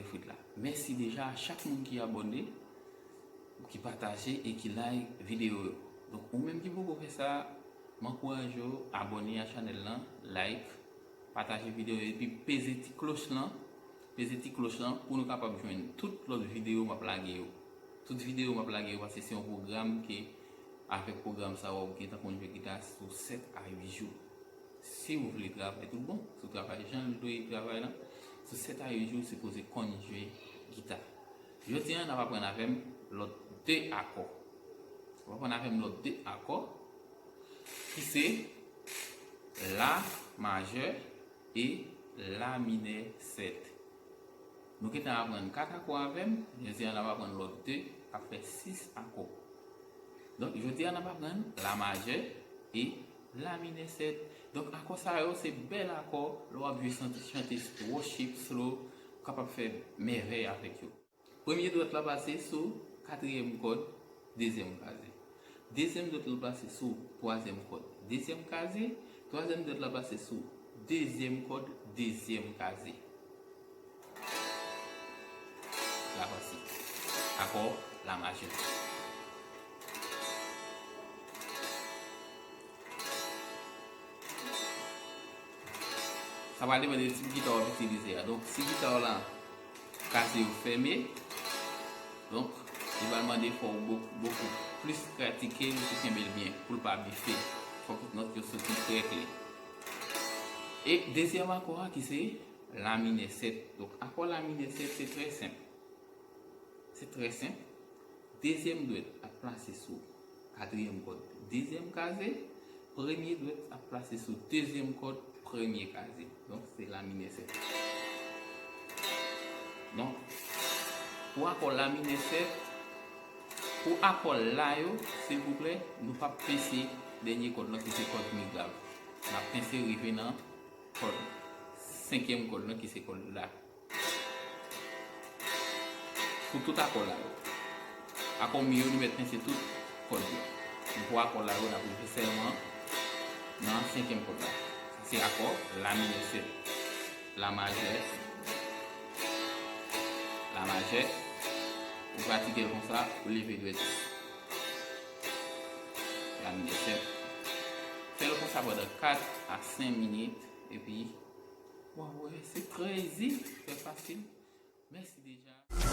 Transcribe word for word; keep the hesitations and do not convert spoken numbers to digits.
Frit la. Mèsi deja a chak moun ki abòne, ki pataje e ki like videyo yo. Donk, ou menm ki poko fè sa, m ankouraje w abòne a chanèl lan, like, pataje videyo yo, epi peze ti kloch lan, peze ti kloch lan pou nou kapab jwenn tout lòt videyo m ap lage yo. Tout videyo m ap lage yo, paske se yon pwogram ke, avèk pwogram sa, w ap gentan konn jwe gita sou sèt a uit jou. Si w vle travay tout bon, si w travay jan l dwe travay lan, sou sèt a uit jou, w sipoze konn jwe gita. Jodi a, n ap aprann avè m lòt de akò. W ap aprann avè m lòt de akò, ki se la majè e la minè sèt. Nou gentan aprann kat akò avè m, jodi a n ap aprann lòt de, k ap fè sis akò. Donk, jodi a n ap aprann la majè e la minè sèt. Donk, akò sa yo, se bèl akò, lè w ap jwe chante, chante worship, slow, ou kapab fè mèvèy avèk yo. Premye dwèt la pase sou katriyèm kòd, dezyèm kaze. Dezyèm dwèt la pase sou twazyèm kòd, dezyèm kaze. Twazyèm dwèt la pase sou dezyèm kòd, dezyèm kaze. La pase. Akò la majè. Sa va depann de tip gita w ap itilize a. Donk, si gita w la, kaze yo fèmen, donk, li va mande fò w bokou, bokou plis pratike l pou kenbe l byen, pou l pa bife. Fòk nòt yo soti trè klè. E dezyèm akò a ki se la minè sèt. Donk, akò la minè sèt se trè senp. Se trè senp. Dezyèm dwèt ap plase sou katriyèm kòd, dezyèm kaze. Premye dwèt ap plase sou dezyèm kòd, premye kaze. Donk, se la minè sèt. Donk, pou akò la minè sèt, pou akò la yo, silvouplè, nou p ap pense dènye kòd lan ki se kòd mi grav. N ap pense rive nan kòd, senkyèm kòd lan ki se kòd la. Pou tout akò la yo. Akò mi yo, nou mèt pense tout kòd yo. Men pou akò la yo, n ap rive sèlman nan senkyèm kòd la. Sa se akò la minè sèt. La majè. La majè. Ou pratike l konsa, ou leve dwèt. La minè sèt. Fè l konsa pandan kat a senk minit, epi w ap wè, se trè ezi, trè fasil. Mèsi deja.